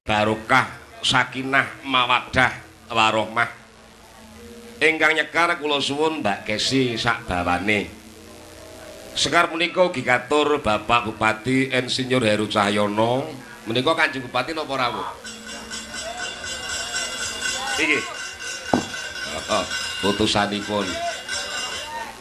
Barokah sakinah mawaddah warohmah. Ingkang nyekar kula suwun Mbak Kesi sak bawane. Sekar punika ugi katur Bapak Bupati Insinyur Heru Cahyono. Menika Kanjeng Bupati napa rawuh? Iki. Oh, putusanipun.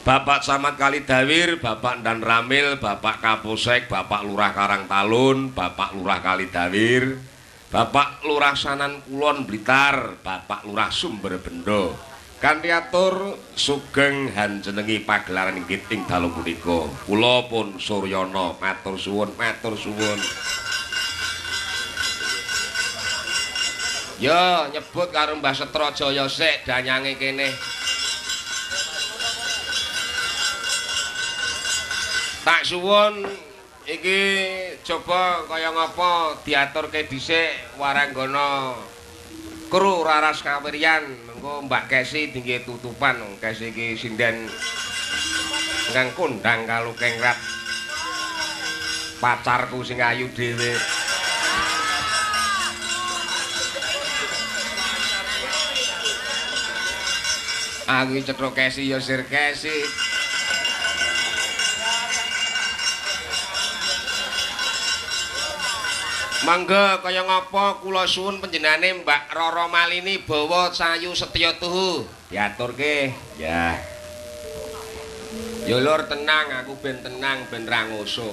Bapak Camat Kalidawir, Bapak Dan Ramil, Bapak Kapolsek, Bapak Lurah Karangtalun, Bapak Lurah Kalidawir, Bapak Lurah Sanan Kulon Blitar, Bapak Lurah Sumberbendo. Kanthi atur sugeng hanjenengi pagelaran inggit ing dalu punika. Kula pun Suryana matur suwun, matur suwun. Yo nyebut karo Mbah Setrajaya sik danyange kene. Tak suwun iki coba kaya ngapa diaturke dhisik waranggana kru Raras Kawiryan. Mengko Mbak Kesi dingge tutupan. Kesi iki sinden ingkang kondang kalukengrat. Pacarku sing ayu dhewe. Aku cethuk Kesi ya sir Kesi. Mangga kaya ngapa kula suwun panjenengane Mbak Roro Malini bawa Sayu Setya Tuhu. Diaturke. Ya. Ya lur tenang, aku ben tenang ben ra ngoso.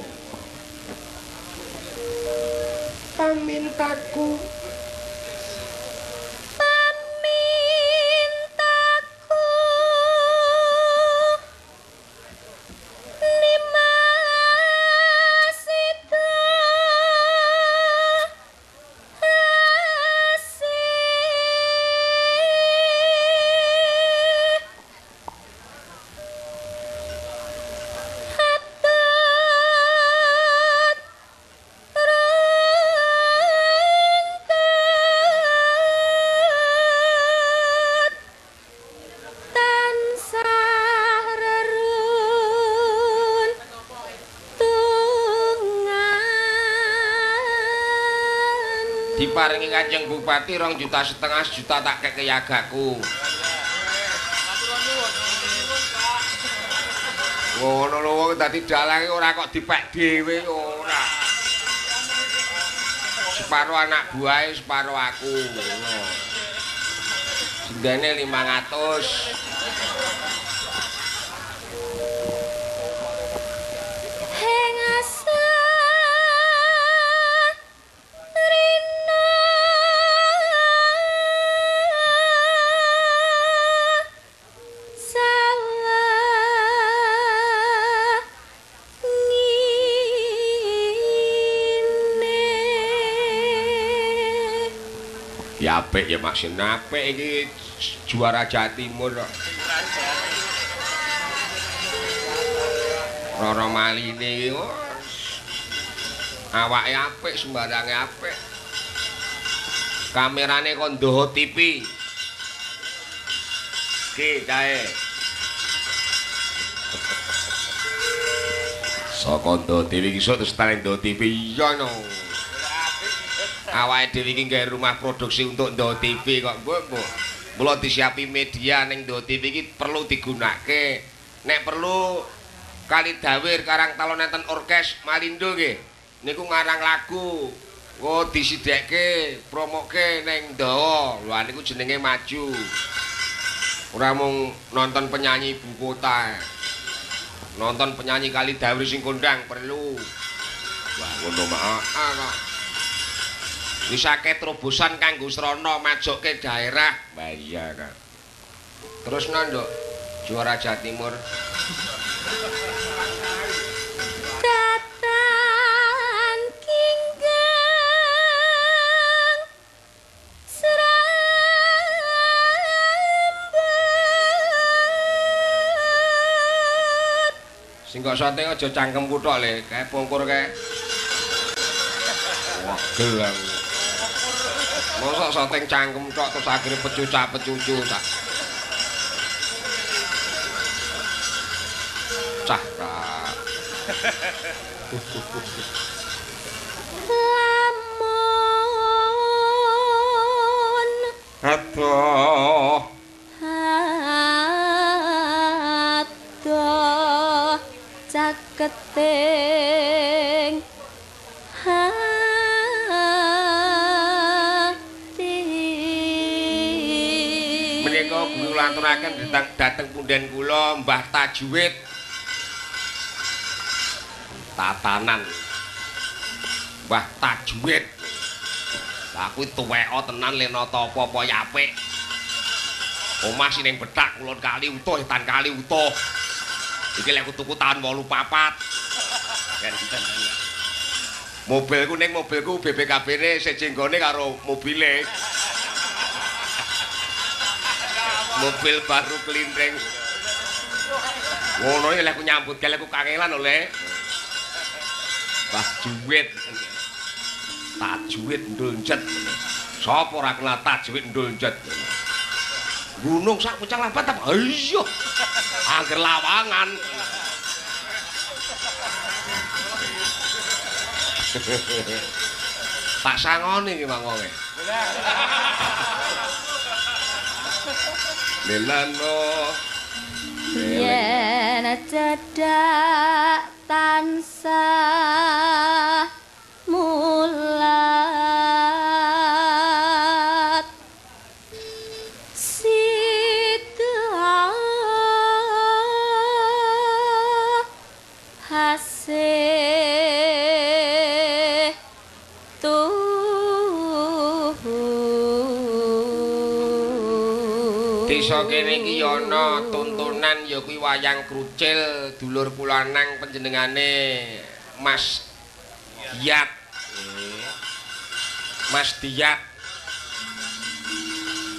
Pamintaku diparingi Kanjeng Bupati 2,5 juta, 1 juta tak keke yagaku. Ngono lho wong dadi dalange ora kok dipek dhewe ora. Separo anak buahe, separo aku ngono. Sindene 500. Ya apik ya Mas, apik iki juara Jawa Timur kok. Roro Maline iki awake apik, sembarange apik. Kamerane kok ndoho TV. Ki cae. Saka ndoho TV iki sok terus tareng ndoho TV iya no. Awake dhewe iki nggawe rumah produksi untuk Ndo TV kok, Mbok. Mula disiapi media ning Ndo TV iki perlu digunakake. Nek perlu Kalidawir Karangtalun enten orkes Malindo nggih. Niku ngarang lagu. Oh disidekke, promoke ning Ndawa. Lha niku jenenge maju. Ora mung nonton penyanyi ibu kota. Nonton penyanyi Kalidawir sing kondang perlu. Wah ngono mak kok. Wis akeh terobosan kanggo srana majokke daerah. Wah iya Kak. Terus nduk juara Jawa Timur. Datan kinggang srambut. Sing kok sote aja cangkemku tok le, kae pungkur kae. Wegel aku. Mosok soteng cangkem tok terus akhire pecuca-pecucu tak. Cah ra. Lamun Adoh adoh caketing hati. Menika kula aturaken dhateng punden kula Mbah Tajwid. Tatanan Mbah Tajwid. Lah kuwi tuweka tenan le nata apa-apa ya apik. Omah sing ning Bethak kulon kali utuh, etan kali utuh. Iki lek tuku taun 84. Mobilku ning mobilku BPKB-ne sejenggone karo mobile. Mobil baru klinting. Ngono iki lek nyambut gawe ku kangelan lho, Le. Mbah Juwit. Tajwid nduljet. Sapa ora kenal tajwid nduljet? Gunung sak pucang lambat apa? Iya. Angger lawangan. Tak sangoni iki mang wonge. Lelano yen cedhak tansah mulat sida hasih tuhu. Desa kene iki ana tontonan ya kuwi wayang krucil dulur kula nang panjenengane Mas Giat. Mas Diat.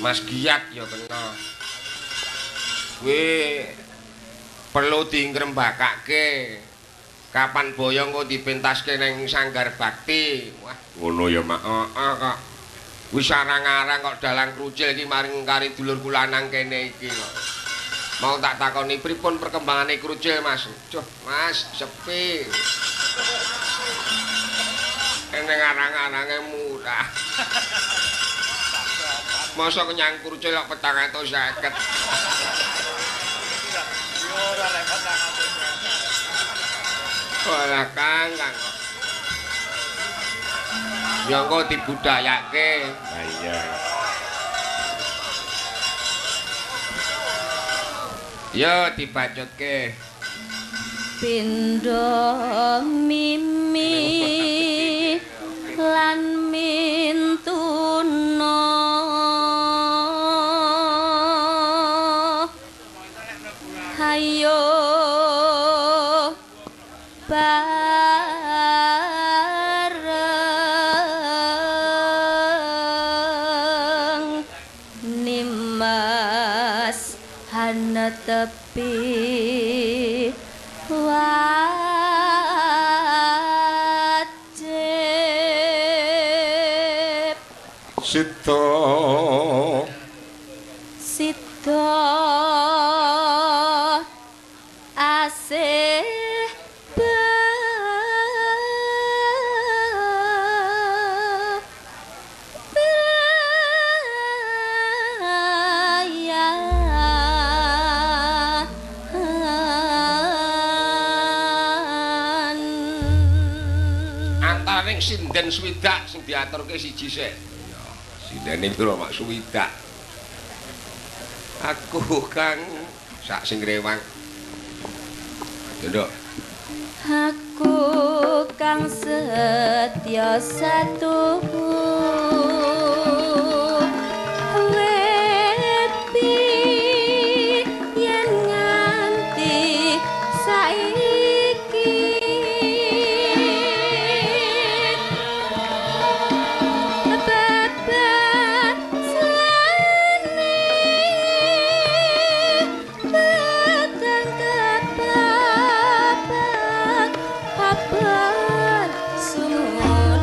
Mas Giat ya kena. Kuwi perlu diingrembakake. Kapan boyong kok dipentaske ning Sanggar Bakti. Wah, ngono ya, Mak. Heeh kok. Wis arang-arang kok dalang krucil iki maring kari dulur kula nang kene iki kok. Mau tak takoni pripun perkembangane krucil, Mas? Duh, Mas, sepi. Eneng arang-arange murah. Masa kenyang krucil kok 450. Ora lek 450. Ora Kang, Kang. Ya engko dibudayake. Ha iya. Ya dibacutke. Pindha mimi lan mintuna hayo bareng nimas hanetepi wajib sida sida asih antaraning sinden swidak sing diaturke siji sik. Iya, sindene pira mak swidak. Aku Kang sak sing rewang. Nduk. Aku kang setya satuhu wepi yen nganti saiki bebasane peteng kebabak kabar sunan.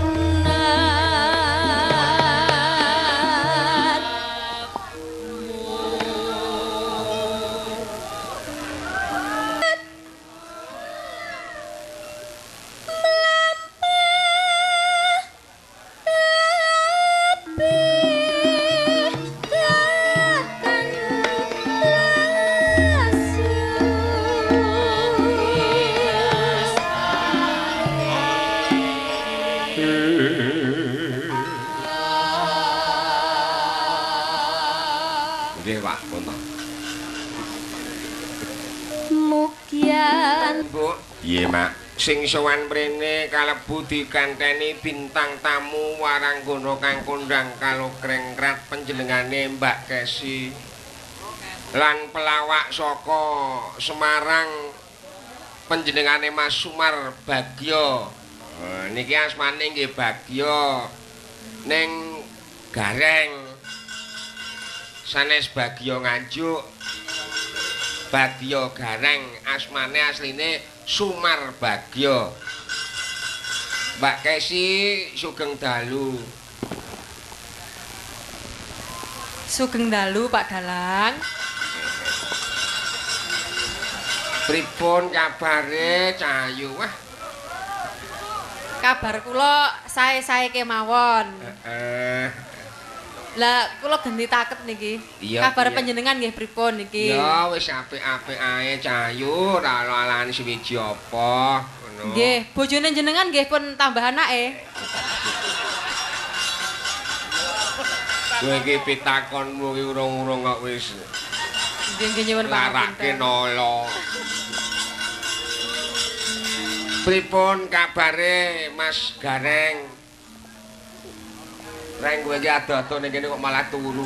Nggih, Pak, pun. Mukyan. Bu. Iya, Mak. Sing sowan mrene kalebu dikanteni bintang tamu waranggana kang kondhang kalokrengkrat panjenengane Mbak Kesi. Lan pelawak saka Semarang panjenengane Mas Sumar Bagyo. Niki asmane nggih Bagyo ning Gareng. Sanes Bagyo Nganjuk. Bagyo Gareng asmane asline Sumar Bagyo. Mbak Kesi sugeng dalu. Sugeng dalu Pak Dalang. Pripun kabare Cahayu? Wah. Kabar kula sae-sae kemawon. Heeh. Lah kula genti taket niki. Iya, kabar iya. Panjenengan nggih pripun niki? Ya wis apik-apik ae Cahayu, ora ala-alane suwiji apa ngono. Nggih, bojone jenengan nggih pun tambah anake. Kowe iki pitakonmu iki urung-urung kok wis. Nggih nggih nyuwun larake pangapunten. Nolo. Pripun kabare Mas Gareng? Reng kowe iki ado-ado ning kene kok malah turu.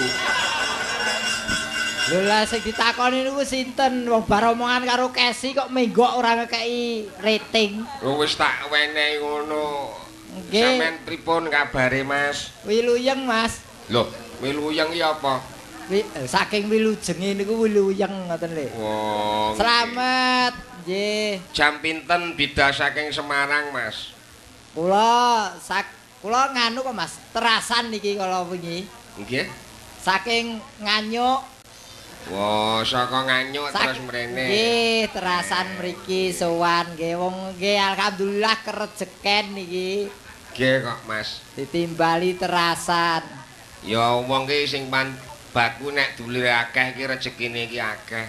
Lho lah sing ditakoni niku sinten? Wong bar omongan karo Kesi kok menggok ora ngekeki rating. Lho wis tak wenehi ngono. Nggih. Sampeyan pripun kabare Mas? Wiluyeng Mas. Lho, wiluyeng iki apa? Saking wilujenge niku wiluyeng ngoten lho. Wong. Slamet nggih. Jam pinten bidal saking Semarang, Mas? Kula kula nganu kok Mas, terasan niki kala wingi. Nggih. Saking Nganyuk. Wah, saka Nganyuk terus mrene. Nggih, terasan mriki sowan nggih wong nggih alhamdulillah kerejeken niki. Nggih kok, Mas. Ditimbali terasan. Ya wong ki sing baku nek dulure akeh iki rejekine iki akeh.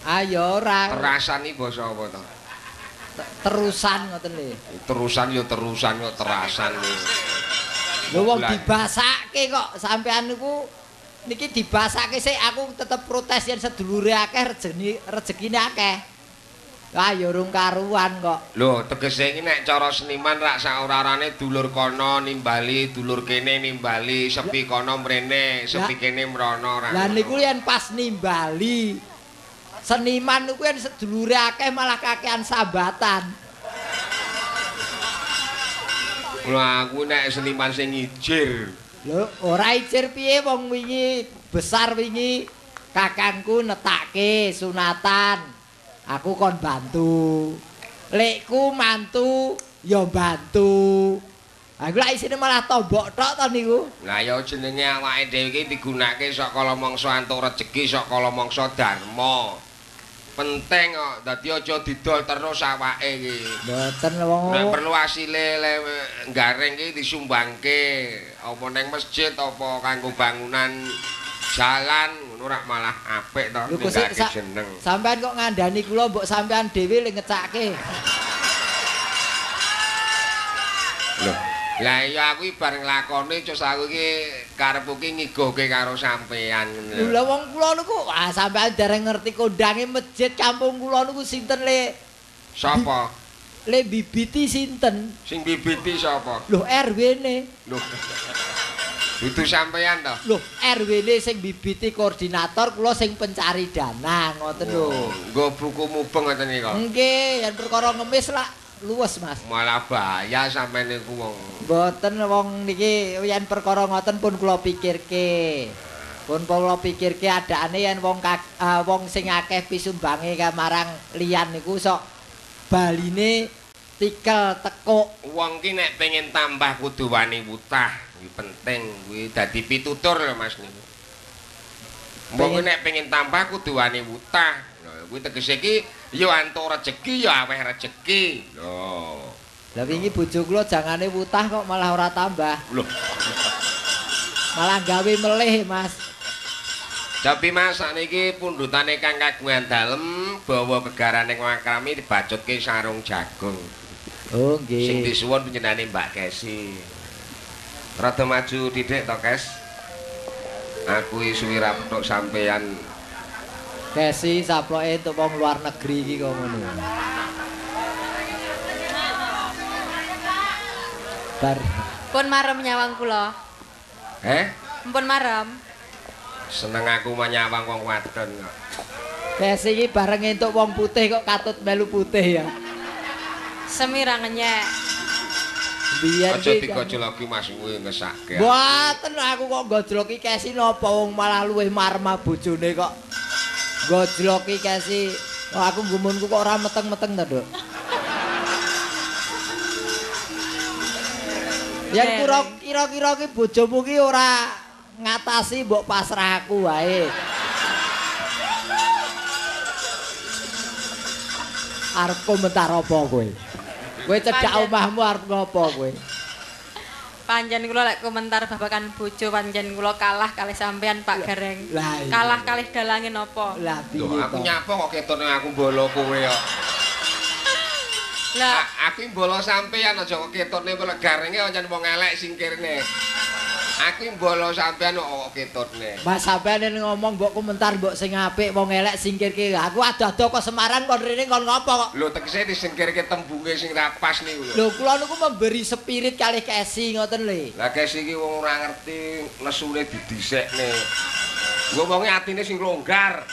Ah ya ora. Terasan iki basa apa to? Terusan ngoten lho. Terusan ya terusan kok terasan iki. Lho wong dibasake kok sampean niku niki dibasake sik aku tetep protes yen sedulure akeh rejekine akeh. Wah ya urung karuan kok. Lho tegese iki nek cara seniman rak saora-orane dulur kono nimbali, dulur kene nimbali, sepi kono mrene, sepi kene mrono ora. Lah niku yen pas nimbali. Seniman niku yen sedulure akeh malah kakean sambatan. Lho aku nek seniman sing ngijir. Lho ora ijir piye wong wingi besar wingi kakangku netake sunatan. Aku kon bantu. Lekku mantu ya bantu. Aku lak isine malah tombok tok to niku. Lah ya jenenge awake dhewe iki digunakake sok kala mangsa antuk rejeki, sok kala mangsa dharma. Penting kok, dadi aja didol terus awake iki. Mboten wong. Nek perlu asile garing iki disumbangke apa ning masjid apa kanggo bangunan jalan ngono rak malah apik to ninggake jeneng. Sampean kok ngandani kula mbok sampean dhewe le ngecake. Lho, lah iya aku iki bar nglakoni cus aku iki karepku iki ngigohke karo sampean. Lho wong kula niku wah sampean dereng ngerti kondange masjid kampung kula niku sinten le? Sapa? Le bibiti sinten? Sing bibiti sapa? Lho RW-ne. Lho. Dudu sampean to? Lho, RW-ne sing bibiti koordinator, kula sing pencari dana, ngoten lho. Nggo buku mubeng ngoten iki kok. Nggih, yen perkara ngemis lak luwes, Mas. Malah bahaya sampean niku wong. Mboten wong niki yen perkara ngoten pun kula pikirke. Pun kula pikirke adakane yen wong wong sing akeh pisumbange marang liyan niku sok baline tikel tekuk. Wong ki nek pengen tambah kudu wani wutah. Kuwi penting kuwi dadi pitutur lho Mas niku. Wong nek pengen tambah kudu wani wutah. Lho kuwi tegese iki ya antuk rejeki ya aweh rejeki. Lho. Lah wingi bojo kula jangane wutah kok malah ora tambah. Lho. Malah gawe melih, Mas. Tapi Mas sakniki pundhutane kang kagungan dalem bawa gegarane makrami dibacutke sarung jagung. Oh nggih. Sing disuwun panjenengane Mbak Kesi. Rada maju dithik to, Kes. Aku suwi ra petuk sampean. Kesi saploke entuk wong luar negeri iki kok ngono. Bar. Pun marem nyawang kula. Heh? Mpun marem. Seneng aku menyawang wong wadon kok. Kesi iki bareng entuk wong putih kok katut melu putih ya. Semi ra ngenyek. Biyen aja digojloki Mas kuwi ngesake. Mboten aku kok gojloki Kesi napa wong malah luwih marma bojone kok. Gojloki Kesi. Oh, aku gumunku kok ora meteng-meteng ta, Nduk. Yen kira-kira ki bojomu ki ora ngatasi mbok pasrah aku wae. Arep komentar apa kowe? Kowe cedhak omahmu arep ngopo kowe? Pancen kula lek komentar babagan bojo pancen kula kalah kalih sampean Pak Gareng. Kalah kalih dalange napa? Lah piye to? Aku nyapa kok ketone aku mbolo kowe kok. Lah aku mbolo sampean aja kok ketone garenge pancen wong elek singkirne. Aku mbolo sampean kok ketone. Mas sampean ngomong mbok komentar mbok sing apik wong elek singkirke. Aku adoh-adoh kok Semarang kon rene kon ngopo kok. Lho tegese disingkirke tembunge sing ra pas niku lho. Lho kula niku memberi spirit kalih Kesi ngoten lho. Lah Kesi iki wong ora ngerti nesune didhisikne. Nggo wonge atine sing longgar.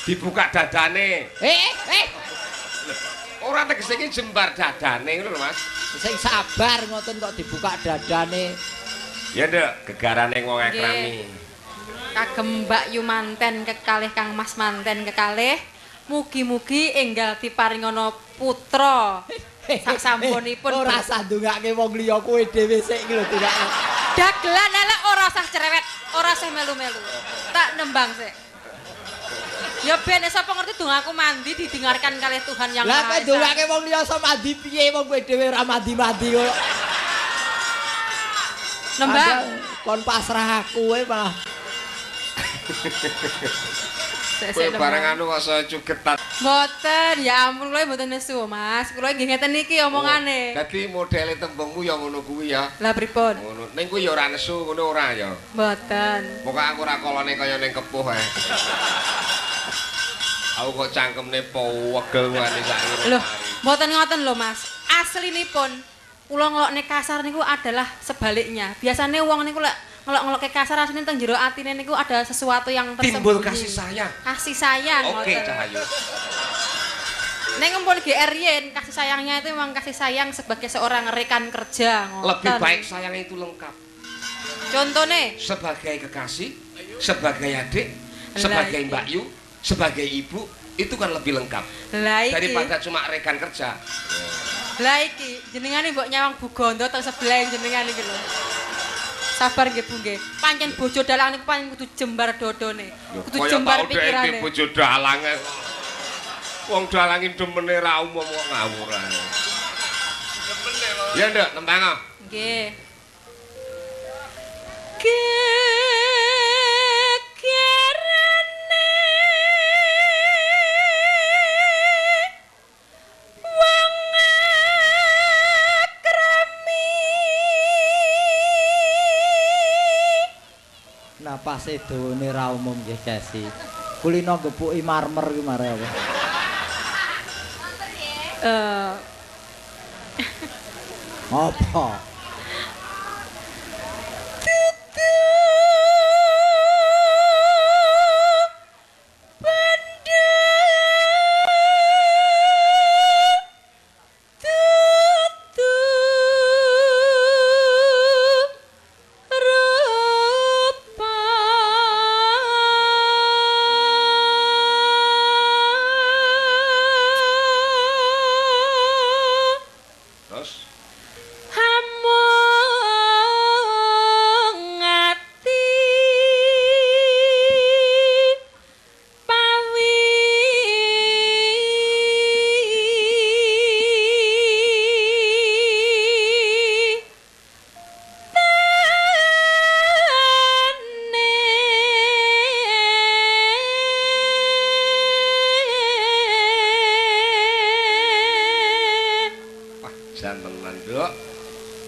Dibuka dadane. Ora tegese iki jembar dadane ngono lho Mas. Sing sabar ngoten kok dibuka dadane. Ya nduk, gegarane wong akrami. Kagem Mbak Yu manten kekalih Kang Mas manten kekalih, mugi-mugi enggal diparingana putra. Sak sampunipun ora usah ndongake wong liya kowe dhewe sik iki lho ndongake. Dagelan elek ora usah cerewet, ora usah melu-melu. Tak nembang sik. Ya ben sapa ngerti dongaku mandi didengarkan kalih Tuhan Yang Maha Esa. Lah kowe ndongake wong liya iso mandi piye wong kowe dhewe ora mandi-mandi kok. Nembang kon pasrah aku kowe malah. Kowe bareng anu kok saya cugetan. Mboten, ya ampun kula mboten nesu, Mas. Kula nggih ngeten iki omongane. Dadi modele tembungmu ya ngono kuwi ya. Lah pripun? Ngono. Ning kuwi ya ora nesu ngono ora ya? Mboten. Pokoke aku ora kolone kaya ning kepuh ae. Aku kok cangkemne powegel ngene saiki. Lho, mboten ngoten lho, Mas. Aslinipun kula ngelokne kasar niku adalah sebaliknya. Biasane wong niku lek ngelok-ngelokke kasar asline teng jero atine niku ada sesuatu yang tersembunyi. Timbul kasih sayang. Kasih sayang. Oke, Cahayu. Ning empun GR yen kasih sayangnya itu memang kasih sayang sebagai seorang rekan kerja ngoten. Lebih baik sayang itu lengkap. Contone sebagai kekasih, sebagai adik, sebagai Mbak Yu, sebagai ibu, itu kan lebih lengkap. Daripada cuma rekan kerja. Lah iki jenengane mbok nyawang Bu Gondo teng sebelah jenengan iki lho. Sabar nggih Bu nggih. Pancen bojo dalang niku pancen kudu jembar dodone. Kudu jembar pikirane. Bojo dalange. Wong dalange demene ra umum kok ngawur ae. Demene kok. Ya nduk, nembang. Nggih. Gegerane wong akrami. Napase dawane ra umum nggih Kesi. Kulino gepuki marmer ki mare apa? Apa?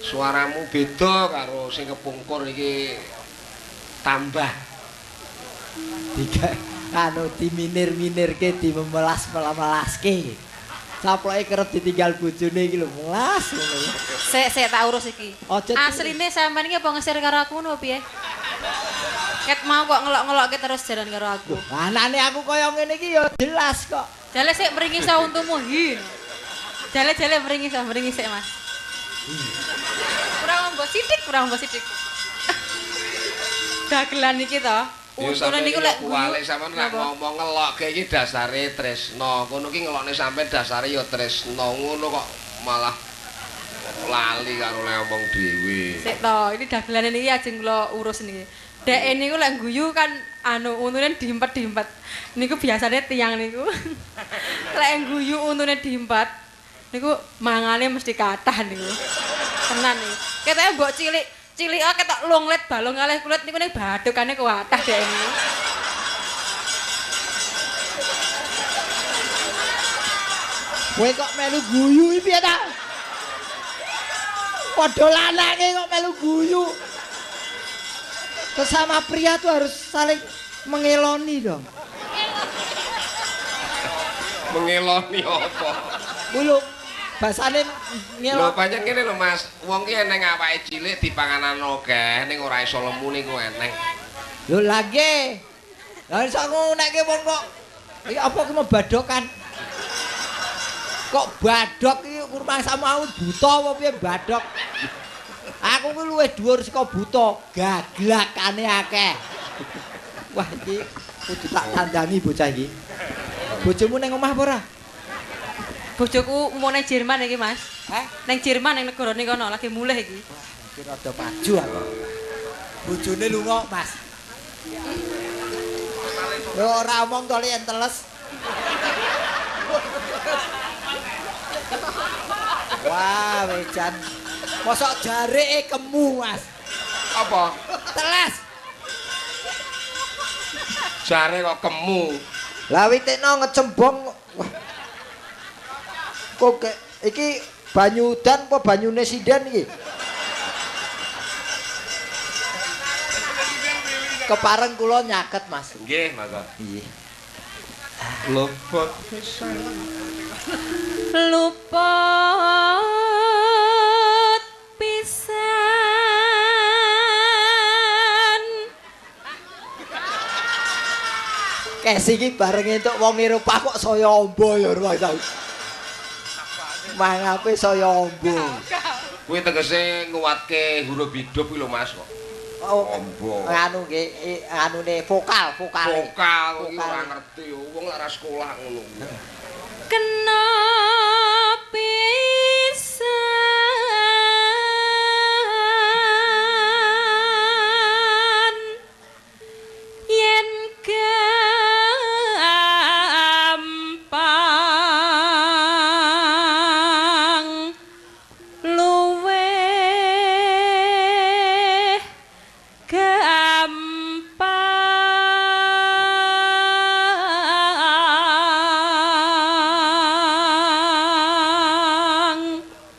Suaramu beda karo sing kepungkur iki. Tambah. Tiga anu diminir-minirke, dimemelas-melaske. Saploke kerep ditinggal bojone iki lho, melas ngono. Sik sik tak urus iki. Asline sampean iki apa ngesir karo aku ngono piye? Ket mau kok ngelok-ngelokke terus jalan karo aku. Anane aku kaya ngene iki ya jelas kok. Jale sik mringi sa untumu hin. Jale-jale mringi sa, mringi sik Mas. Kurang ombo sithik, kurang ombo sithik. Dagelan iki to. Untune niku lek kuwalik sampean lek ngomong ngelokke iki dasare tresna. Kono ki ngelokne sampean dasare ya tresna. Ngono kok malah lali karo lek omong dhewe. Sik to, ini dagelane niki ajeng kula urus niki. Dek niku lek guyu kan anu untune diempet-diempet. Niku biasane tiyang niku. Lek guyu untune diempet niku mangane mesti kathah niku. Tenan niku. Ketoke mbok cilik cilik ketok longlet balung kalih kulit niku ning badhokane kuwatah dek niku. Kowe kok melu guyu iki piye ta? Padha lanange kok melu guyu. Sesama pria tuh harus saling mengeloni dong. Mengeloni apa? Kuwi lho basane ngelok. Lho pancen ngene lho Mas, wong ki eneng awake cilik dipanganan akeh ning ora iso lemu niku eneng. Lho lha nggih. Lah iso ngunekke wong kok iki apa ki mau badokan? Kok badok iki rumangsamu aku buta apa piye badok? Aku kuwi luwih dhuwur saka buta, gaglakane akeh. Wah iki kudu tak tandani bocah iki. Bojomu ning omah apa ora? Bojoku mau nang Jerman iki, Mas. Heh? Nang Jerman nang negarane kono lagi mulih iki. Wah, iki rada maju aku. Bojone lunga, Mas. Lho ora omong to yen teles. Wah, wejan. Mosok jareke kemu, Mas. Apa? Teles. Jare kok kemu. Lah witekno ngecembong. Wah. Kok iki banyu udan apa banyune sinden iki? Kepareng kula nyaket, Mas. Nggih, monggo. Nggih. Luput pisan. Luput pisan. Kesi iki bareng entuk wong Eropa kok saya amba ya rumangsaku. Mangape saya amba. Kuwi tegese nguatke huruf hidup kuwi lho Mas kok. Oh, amba. Anu nggih, anune vokal, vokale. Vokal iki ora ngerti wong lek ora sekolah ngono. Kena pisan yen gampang luweh gampang.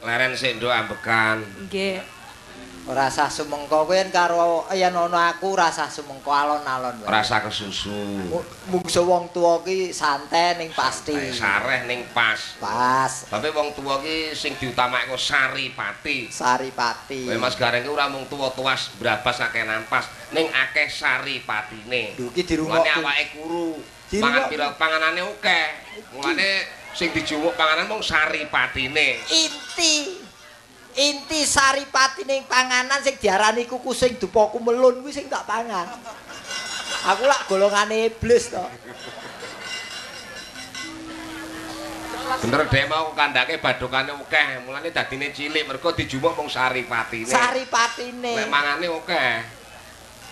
Leren sik nduk ambekan. Nggih. Ora sah sumengko kowe yen karo yen ana aku ora sah sumengko alon-alon wae. Ora sah kesusu. Mungsu wong tuwa ki santai ning pasti. Sareh ning pas. Pas. Tapi wong tuwa ki sing diutamake saripati. Saripati. Kowe Mas Gareng ki ora mung tuwa tuas brabas akeh nampas ning akeh saripatine. Lho ki dirungokke. Mulane awake kuru. Pangan pira panganane akeh. Mulane sing dijumuk panganan mung saripatine. Inti saripati ning panganan sing diarani kuku sing dupa kumelun kuwi sing tak pangan. Aku lak golongane iblis to. Bener dhek mau kandhake badhokane akeh, mulane dadine cilik mergo dijumuk mung saripatine. Saripatine. Nek mangane akeh.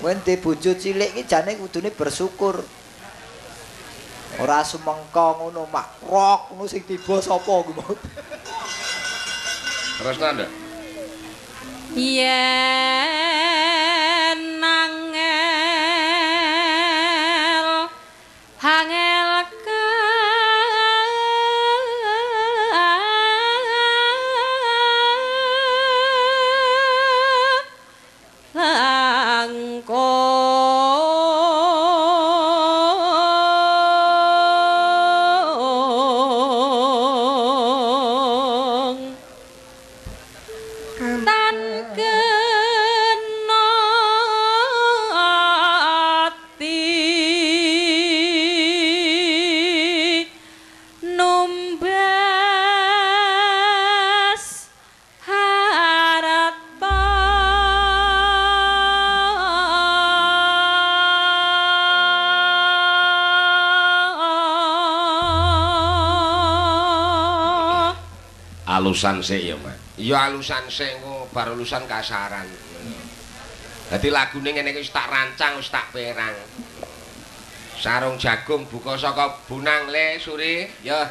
Kowe ndek bojo cilik iki jane kudune bersyukur. Ora sumengko ngono mak rok ngono sing tiba sapa kuwi mau. Terus nanda? Yen angel angel langkung Alusan sik ya, Mas. Iya alusan sik engko bar alusan kasaran. Dadi lagune ngene iki wis tak rancang, wis tak perang. Sarung jagung buka saka Bonang le Suri, ya.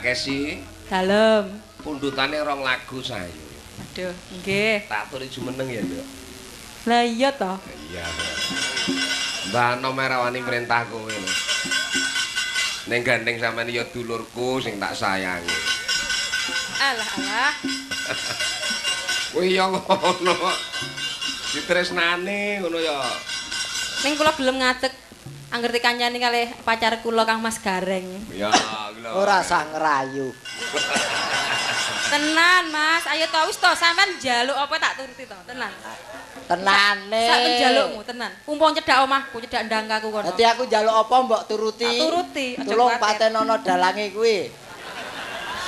Kesi. Dalem. Pundutane rong lagu sayu. Aduh, nggih. Tak aturi jumeneng ya, Nduk. Lah iya to. Iya. Mbah Nom ora wani mrentah kowe lho. Ning gandeng sampeyan ya dulurku sing tak sayangi. Alah alah. Kowe ya ngono. Ditresnane ngono ya. Ning kula gelem ngadeg angger dikancani kalih pacar kula Kang Mas Gareng. Ya, lho. Ora usah ngrayu. Tenan, Mas. Ayo to wis to sampean njaluk apa tak turuti to, tenan. Tenane. Sak njalukmu tenan. Mumpung cedhak omahku, cedhak ndangkaku kono. Dadi aku njaluk apa mbok turuti? Tak turuti, aja Tulung kuwatir. patenono dalange kuwi.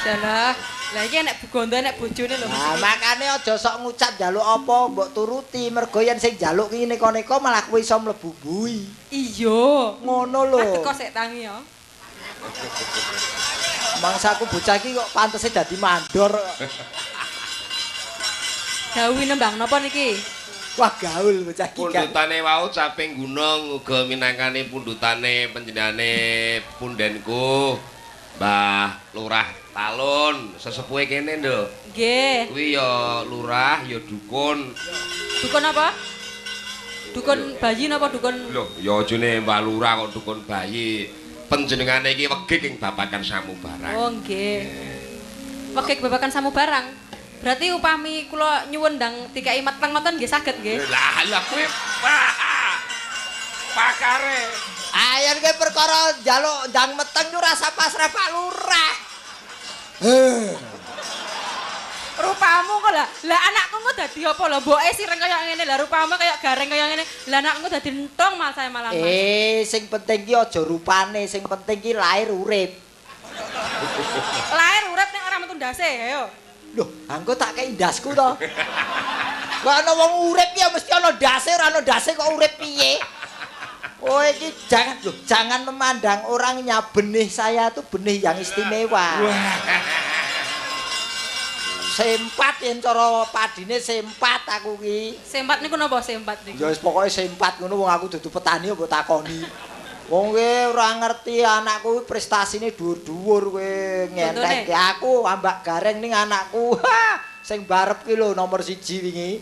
Dalah. Lah iki nek Bu Gondo nek bojone lho. Nah, makane aja sok ngucap njaluk apa mbok turuti, mergo yen sing njaluk ki neko-neko malah kowe iso mlebu bui. Iya. Ngono lho. Teko sik tangi ya. Mangsaku bocah iki kok pantese dadi mandor. Dawuhi nembang napa niki? Wah gaul bocah iki. Pundhutane wau caping gunung uga minangkane pundhutane panjenengane pundenku Mbah Lurah Talun, sesepuhe kene, Nduk. Nggih. Kuwi ya lurah, ya dukun. Dukun apa? Dukun bayi napa dukun? Lho, ya ajane Mbah Lurah kok dukun bayi. Panjenengane iki wegik ing babagan samubarang. Oh, nggih. Wegik babagan samubarang. Berarti upami kula nyuwun ndang dikai meteng ngoten nggih saged nggih. Lah, lha kuwi pakare. Ayo kowe perkara njaluk ndang meteng ku rasa pasrah Pak Lurah. Rupamu kok lah. Lah anakku kok dadi apa lho? Mboke sireng kaya ngene, lah rupamu kaya gareng kaya ngene. Lah anakku dadi entong mal saya malah. Sing penting ki aja rupane, sing penting ki lahir urip. Lahir urip nek ora metu ndase, ayo. Loh, angko tak kei ndasku to. Kok ana wong urip ya mesti ana ndase, ora ana ndase kok urip piye? Oh iki jangan loh, jangan memandang orangnya, benih saya tuh benih yang istimewa. Sempat yen cara padine sempat aku ki. Sempat niku napa sempat niku? Ya wis pokoke sempat ngono wong aku dudu petani mbok takoni. Wong kowe ora ngerti anakku prestasine dhuwur-dhuwur kowe ngentekke aku ambak gareng ning anakku. Sing barep ki lho nomor 1 wingi.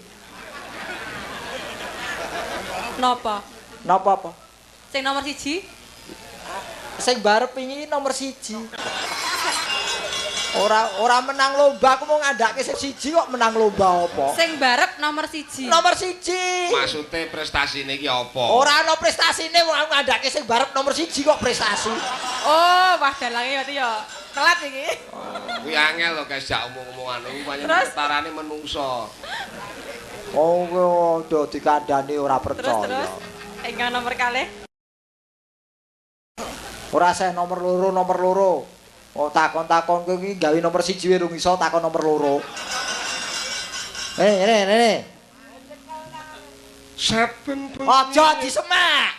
Napa? Napa apa? Sing nomor 1? Sing barep wingi nomor 1. Ora menang lomba, aku mau ngandhake sing 1 kok menang lomba apa? Sing barep nomor 1. Nomor 1. Maksude prestasine iki apa? Ora ana prestasine wong aku ngandhake sing barep nomor 1 kok prestasi. Oh, wah dalange berarti ya telat iki. Kuwi angel lho guys, jak omong-omongan kuwi pancen pertarane menungso. Oh, kowe dikandhani ora percaya. Terus ingkang nomor kalih. Ora seh nomor loro, nomor loro. Oh takon-takon kowe iki gawe nomor 1 wae rung iso takon nomor 2. Rene. Saben bengi. Aja disemak.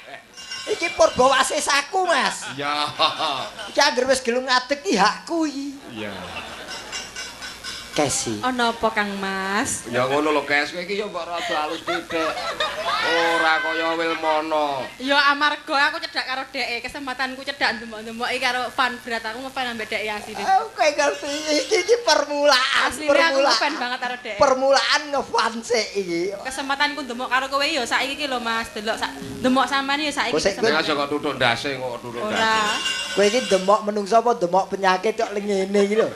Iki purbawasesaku, Mas. Iya. Iki anggere wis gelem ngadeg iki hakku iki. Iya. Kesi. Ana apa Kang Mas? Ya ngono lho Kes, kowe iki ya mbok rada halus pitik. Ora kaya Wilmono. Ya amarga aku cedhak karo dheke, kesempatanku cedhak ndemok-ndemoki karo fan berat aku ngefan ambek dheke asline. Aku ngerti iki iki permulaan, asline aku ngefan banget karo dheke. Permulaan ngefan sik iki. Kesempatanku ndemok karo kowe ya saiki iki lho Mas, delok sak ndemok sampean ya saiki. Nek aja kok tutuk ndase kok tutuk ndase. Ora. Kowe iki ndemok menungso apa ndemok penyakit kok ngene iki lho.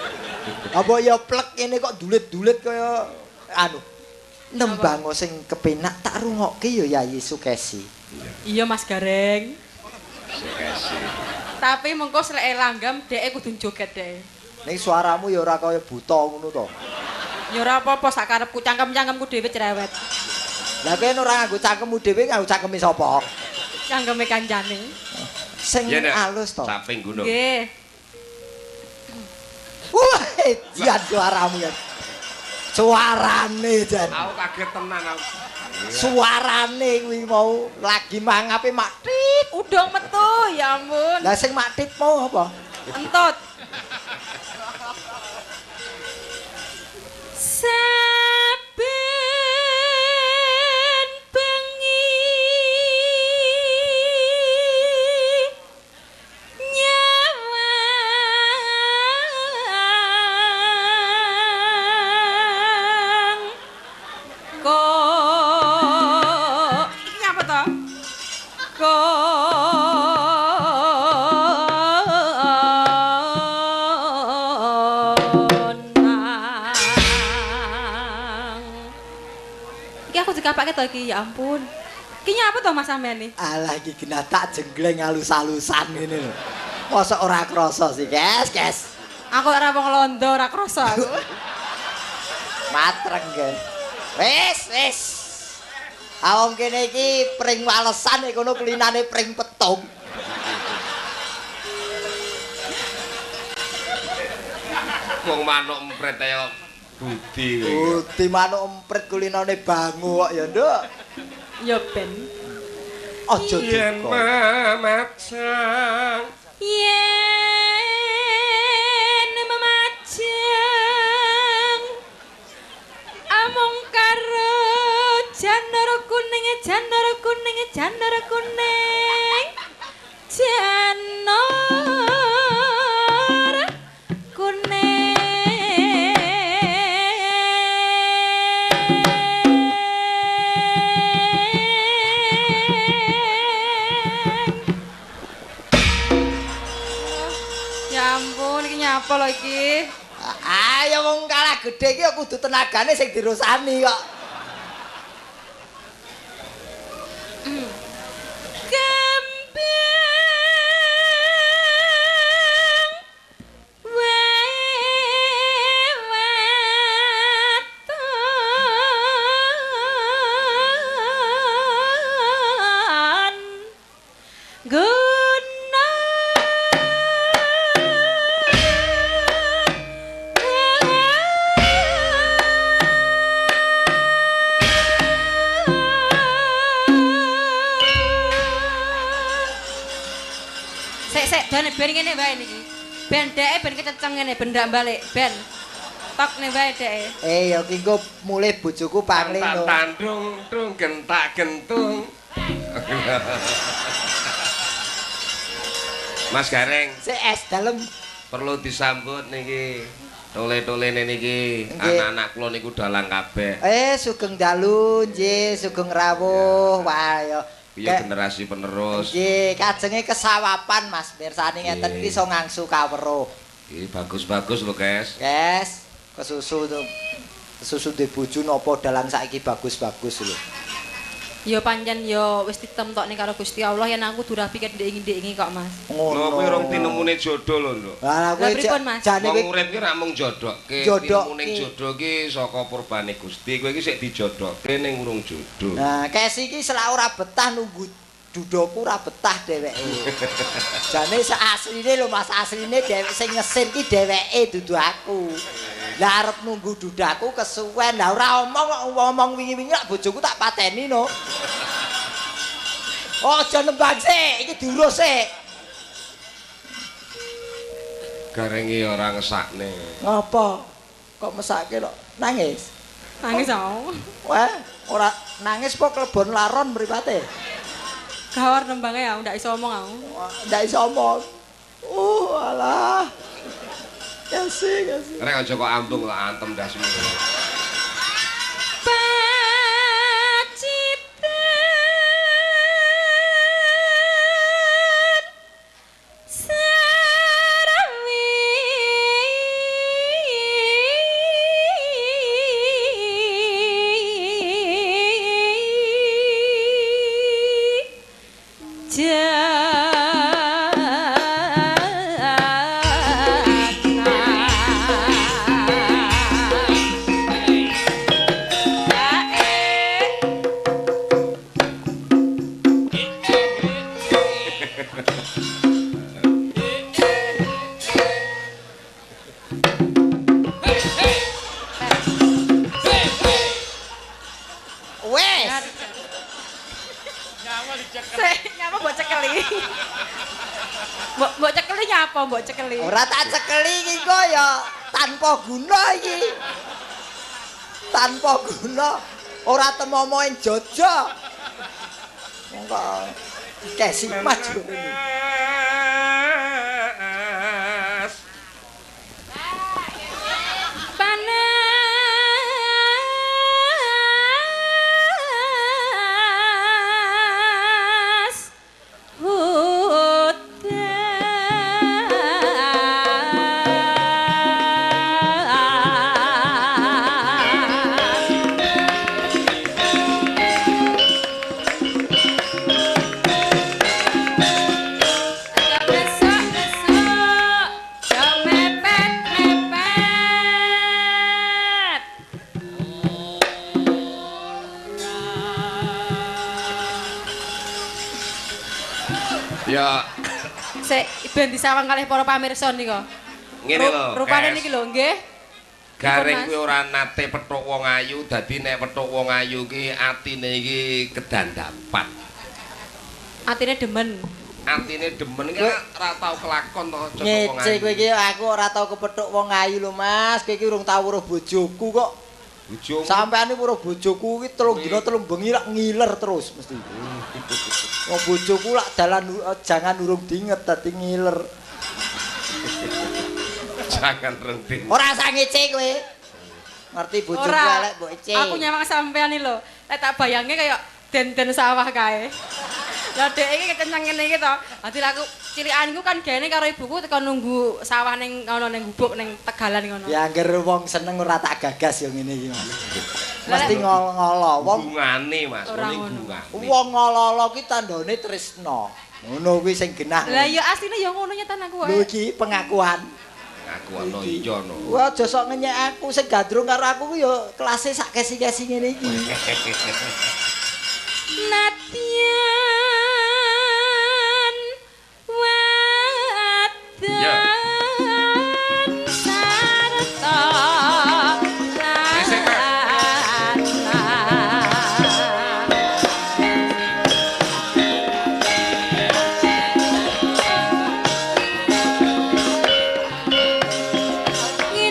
Apa ya plek ngene kok dulit-dulit kaya anu. Nembang sing kepenak tak rungokke ya Yayi Sukesi. Iya Mas Gareng. Sukesi. Tapi mengko seleke langgam dheke kudu joget dheke. Ning suaramu ya ora kaya buta ngono to. Ya ora apa-apa sak karepku cangkem-cangkemku dhewe cerewet. Lah kowe ora nganggo cangkemmu dhewe nganggo cangkeme sapa? Cangkeme kancane. Sing alus to. Caping gunung. Nggih. Wah, jan suaramu ya. Suarane jan. Aku kaget tenan aku. Suarane kuwi mau lagi mangape mak tit. Udung metu, ya ampun. Lah sing mak tit mau apa? Entut. Saben bengi nyawang kok iki ngapa to? Konang. Iki aku dikapake to iki, ya ampun. Iki nyapa to Mas sampean iki? Alah iki genah tak jenggleng alus-alusan ngene lho. Mosok ora krasa sih, Kes, Kes. Aku ora wong londo, ora krasa aku. Matreng ke. Wis, wis. Awong kene iki pring walesan nek kono kulinane pring petung. Wong manuk empret ayo budi. Budi manuk empret kulinane bangu kok ya, Nduk. Ya ben. Aja yen memajang. Yen memajang amung karo janur kuning, janur kuning, janur kuning. Janur kuning. Ya ampun, iki nyapa lho iki? Ayo wong kalah gedhe iki ya kudu tenagane sing dirusani kok. Kembang wewaton guna Sik sik ben ben ngene wae niki. Ben dheke ben kececeng ngene ben ndak balik ben. Tokne wae dheke. Eh ya ki engko mulih bojoku pangling Tak lho. tandung tung gentak gentung. Mas Gareng Sik es dalem. perlu disambut niki. Tole-tolene niki Nggih. anak-anak kula niku dalang kabeh. Eh sugeng dalu nggih, sugeng rawuh. Wah ya. Piye generasi penerus. Nggih, kajenge kesawapan Mas mirsani ngeten Nggih. iki iso ngangsu kaweruh. Iki bagus-bagus lho, Guys. Yes, kesusu tuh. Kesusu duwe bojo napa dalang saiki bagus-bagus lho. Ya pancen ya wis ditemtokne karo Gusti Allah yen aku kudu rabi ket ndek-ndek kok, Mas. Ngono. Lho kuwi rong tinemune jodoh lho, Nduk. Lah kowe Lah, pripun, Mas? jane Wong kowe urip ki ra mung jodohke, Jodohke. tinemune jodoh ki saka purbane Gusti. Kowe iki sik dijodohke ning urung jodoh. Nah, Kesi iki selak ora betah nunggu dudoku ora betah dheweke. Jane asline lho Mas, asline dheweke sing ngesir ki dheweke dudu aku. Lah arep nunggu dudaku kesuwen. Lah ora omong kok ngomong wingi-wingi lak bojoku tak pateni no. Aja nembang sik, iki diurus sik. Garenge ora ngesakne. Ngapa? Kok mesake lho? Nangis. Nangis aku. Wah, ora nangis po klebon laron mripate. Gawar nembange aku ndak iso omong aku. Wah, ndak iso omong. Alah. Kasih, kasih. Rek aja kok ambung kok antem ndasmu. Pacitan Sarawi Wes. Sik, nyapa mbok cekeli. Mbok cekeli nyapa mbok cekeli. Ora tak cekeli iki kok ya tanpa guna iki. Tanpa guna ora temomo ing jojo. Monggo Kesi maju. Panas hutan Besok-besok do mepet-mepet. Ya Sik ben disawang kalih para pamirsa nika. Ngene lho. Rupane Kes. niki lho nggih. Gareng Mas. kuwi ora nate petuk wong ayu, dadi nek petuk wong ayu ki atine iki kedandapan. Atine demen. Atine demen iki ora tau kelakon to cocok wong Ngece ayu. kowe iki aku ora tau kepethuk wong ayu lho Mas. Kowe iki urung tau weruh bojoku kok. Bojomu Sampeyan iki weruh bojoku iki 3 dina 3 bengi lak ngiler terus mesti. Wong bojoku lak dalan jangan urung dinget dadi ngiler. Jangan renti. Ora usah ngece kowe. Ngerti bojoku elek mbok ece. Aku nyawang sampean iki lho. Lek tak bayangke kaya den-den sawah kae. Lah dek iki kenceng ngene iki to. Dadi aku cilikanku kan gaene karo ibuku teko nunggu sawah ning ngono ning gubuk ning tegalan ngono. Ya angger wong seneng ora tak gagas ya ngene iki Mas. Mesti ngolo-ngolo. Wong Bungane Mas, Ora ngene ngono. bungane. wong ngolo-olo ki tandane tresna. Ngono kuwi sing genah. Lah ya asline ya ngono nyetan aku Lho wae. iki pengakuan. Aku ana iya no. Wah, aja sok ngenyek aku sing gandrung karo aku ku ya kelase sak kesi-kesi ngene iki. Nadyan wadan sarta Resik, Mas. lanang.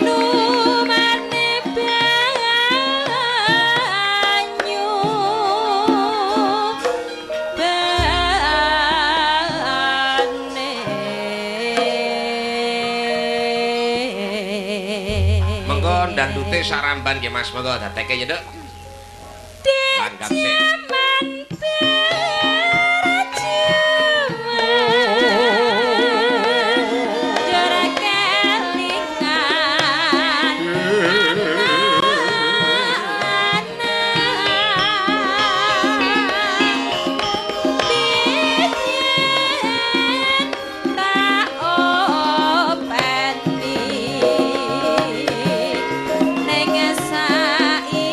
Nginumane banyu bane. Mengko ndandute saramban nggih Mas, monggo dadeke ya, Nduk. Langgam sik. Jaman berjuang jora kelingan anak-anak biyen tak openi ning saiki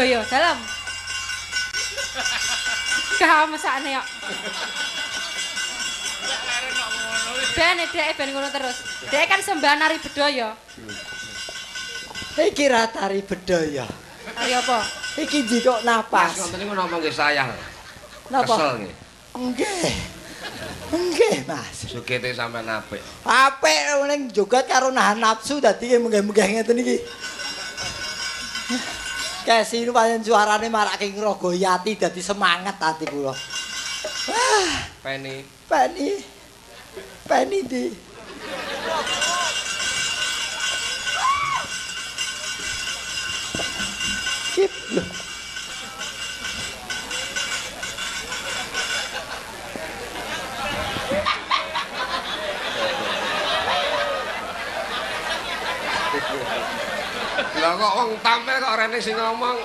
bedhaya dalem. Gak mesakne kok. Ben dhek ben ngono terus. Dhek kan sembahan nari bedhaya. Iki ra tari bedhaya. Tari apa? Iki njikok napas. Mas ngoten niku napa nggih sayah? Napa? Kesel nggih. Nggih. Nggih, Mas. Sugete sampean apik. Apik ning joget karo nahan nafsu dadi menggeh-menggeh ngeten iki. Kesi nu pancen suarane marake ngrogoi ati dadi semangat ati kula. Wah, Peni. Peni. Peni ndi? Kip lho. Lah kok wong tampil kok rene sing ngomong.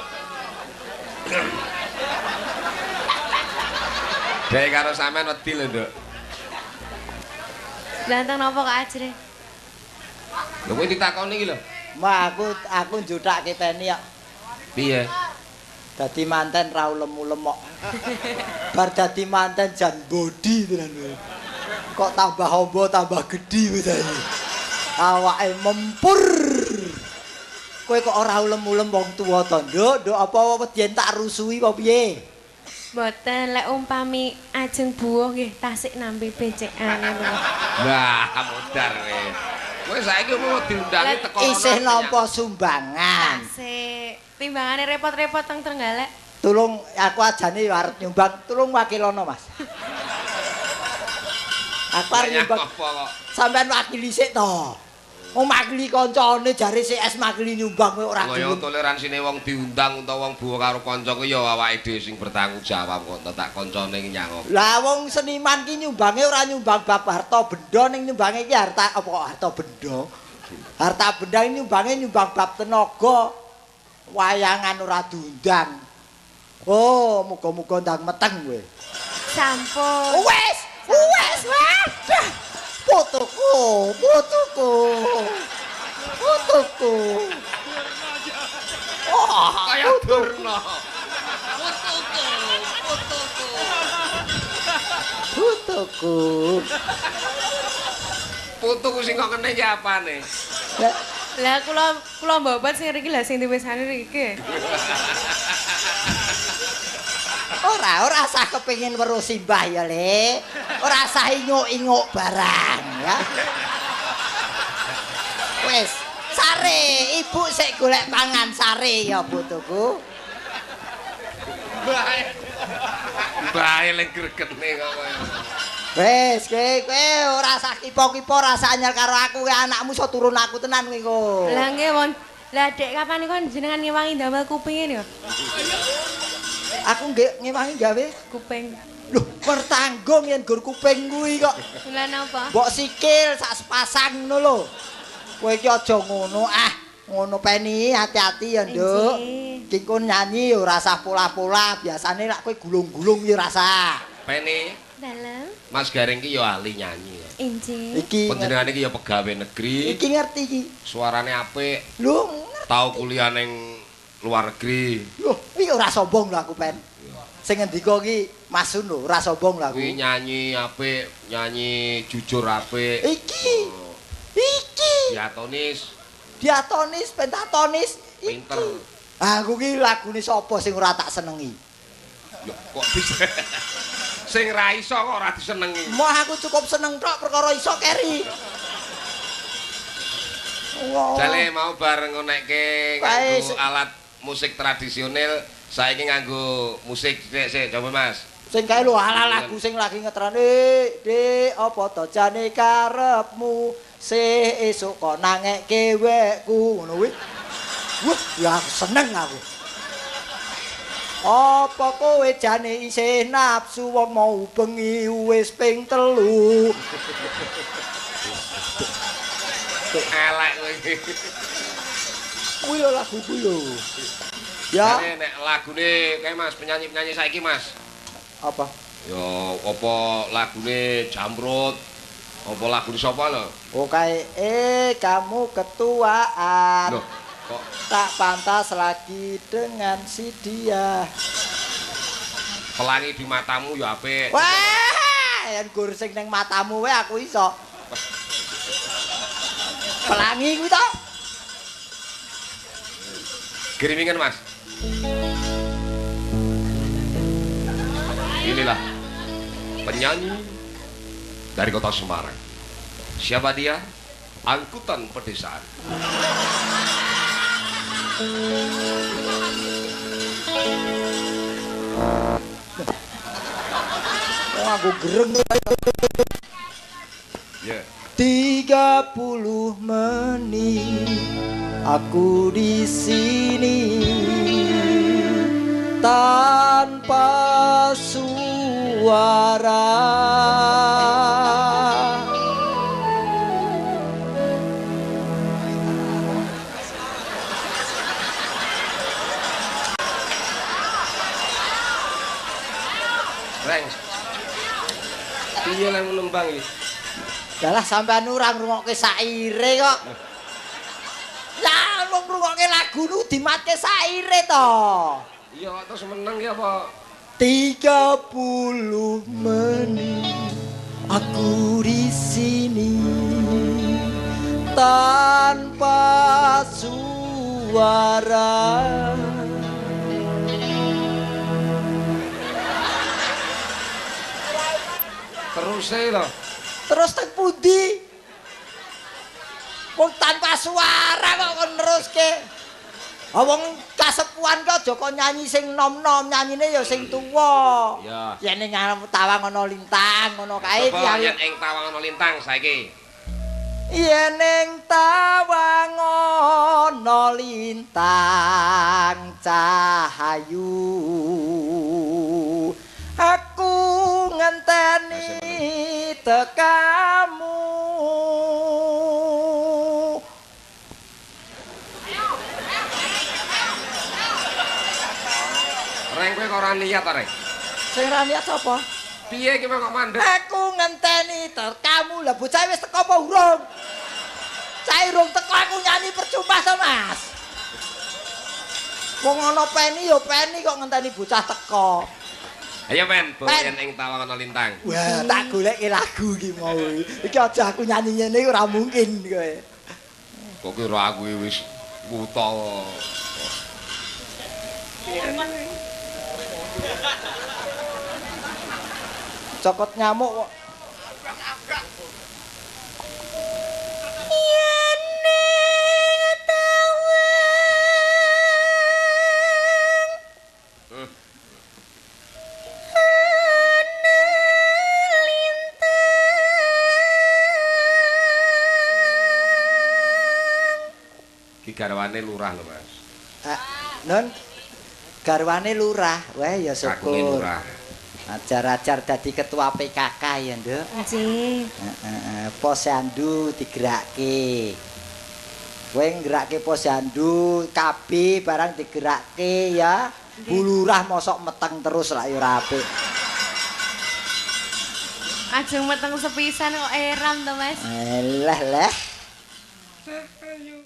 Dek karo sampean wedi lho, Nduk. Lah teng napa kok ajre? Lho kowe ditakoni iki lho. Ma aku njutake Peni kok. Piye? Dadi manten ra ulem-ulem kok. Bar dadi manten jan body tenan kowe. Kok tambah ombo tambah gedhi kowe saiki. Awake mempur. Kowe kok ora ulem-ulem wong tuwa to, Nduk? Nduk apa wedian tak rusuhi apa piye? Mboten lek umpami ajeng buwuh nggih tasik nampi becekan ngono. Lah, modar kowe. Kowe saiki mau diundangi teko Isih nampa sumbangan. Tasik. Timbangane repot-repot teng Trenggalek. Tulung aku ajane yo arep nyumbang, tulung wakilono, Mas. Aku arep nyumbang. Apa kok? Sampeyan wakili sik to. Wong makili kancane jare CS makili nyumbang kowe ora Lho ya gelem. toleransine wong diundang utawa wong buwa karo kanca ku ya awake dhewe sing bertanggung jawab kok tak kancane nyang apa. Lah wong seniman ki nyumbange ora nyumbang bab harta benda ning nyumbange iki harta apa kok harta benda. Harta benda ini nyumbange nyumbang bab tenaga. Wayangan ora diundang. Oh, muga-muga ndang meteng kowe. Sampun. Wes, wes, wadah. Putuku, putuku. Putuku. Wah, Kaya durna. putuku. Putuku sing kok kene iki apane? Lah, Lah kula mbobot sing riki lah sing diwisane riki. Ora sah kepengin weruh simbah ya, Le. Ora sah inguk-inguk barang ya. Wes, sare, ibu sik golek pangan sare ya putuku. Bae lek gregene kok kaya. Wes, kowe ora sah kipo-kipo, ora sah anyar karo aku, kowe anakmu iso turun aku tenan kowe engko. Lah nggih won. Lah dek kapan niku jenengan ngewangi ndamel kupinge niku? Aku nggih ngewangi gawe Kuping. Lho, pertanggung yen gur kuping kuwi kok. Lah napa? Mbok sikil sak sepasang ngono lho. Kowe iki aja ngono ah. Ngono Peni, hati-hati ya, Nduk. Injih. Iki kon nyanyi ora usah pola-pola, biasane lak kowe gulung-gulung ya ora usah. Peni, Dalem. Mas Gareng ki ya ahli nyanyi ya. Injih. Iki Panjenengane ki ya pegawai negeri, iki ngerti iki. suarane apik, Lho, ngerti. tau kuliah ning luar negeri. Lho, iki ora sombong lho aku, Pen. Sing ngendika iki Mas Sun lho, ora sombong lho aku. Kuwi nyanyi apik, nyanyi jujur apik. Iki. Iki. Diatonis, Diatonis, pentatonis, iki. pinter. Aku ki lagune sapa sing ora tak senengi? Lho, kok bisa? Sing ra iso kok ora disenengi. Moh aku cukup seneng tok perkara iso keri. Wah. Jale mau bareng ngonekke Bae, nganggo alat musik tradisional, saiki nganggo musik sik sik coba Mas. Sing kae lho ala lagu sing lagi ngetrane, Dik, apa to jane karepmu? Sih esuk kok nangekke wekku ngono kuwi. Wah, ya aku seneng aku. Apa kowe jane isih nafsu wong mau bengi wis ping 3. Elek kowe iki. Kuwi lho lagu kuwi lho. Ya, Jane nek lagune kae Mas, penyanyi-penyanyi saiki Mas. apa? Ya apa lagune Jamrut, apa lagune sapa lho? Oh kae kamu ketuaan. Lho, Kok tak pantas lagi dengan si dia. Pelangi di matamu ya apik. Wah, yen gur sing ning matamu wae aku iso. Pelangi kuwi to. Gerimingan, Mas. Inilah penyanyi dari kota Semarang. Siapa dia? Angkutan pedesaan. Wong aku gereng. Ya. 30 menit aku di sini tanpa suara. Reng. Piye lek nembang iki? Dalah sampean ora ngrungokke saire kok. Lah wong ngrungokke lagu nu dimatke saire to. Iya kok terus meneng ki apa? 30 menit aku di sini tanpa suara. Terus e lho. Terus teng pundi? Wong tanpa suara kok kon neruske. Ah wong kasepuhan ki aja kon nyanyi sing nom-nom, nyanyine ya sing tuwa. Iya. Yen ning tawang ana lintang ngono kae iki. Yen ing tawang ana lintang saiki. Yen ing tawang ana lintang cahayu. Aku ngenteni tekamu. Reng kowe kok ora niat ta, Reng? Sing ora niat sapa? Piye iki kok mandek? Aku ngenteni tekamu. Lah bocah wis teko apa urung? Cah urung teko aku nyanyi percuma to, Mas. Wong ana peni ya peni kok ngenteni bocah teko. Ayo men, yen ing tawang ana lintang. Wah, tak goleki lagu iki mau. Iki aja aku nyanyi ngene ora mungkin kowe. Kok kira aku wis wuta. Cokot nyamuk kok. Yen ning tawang ana lintang. Ki garwane lurah lho, Mas. Nun, garwane lurah. Wah, ya syukur. Ajar-ajar dadi ketua PKK ya, Nduk. Nggih. Heeh, posyandu digerakke. Kowe nggerakke posyandu, KB barang digerakke ya. Bu lurah mosok meteng terus lak ya ora apik. Ajeng meteng sepisan kok eram to, Mas. Elah, leh. Ayo.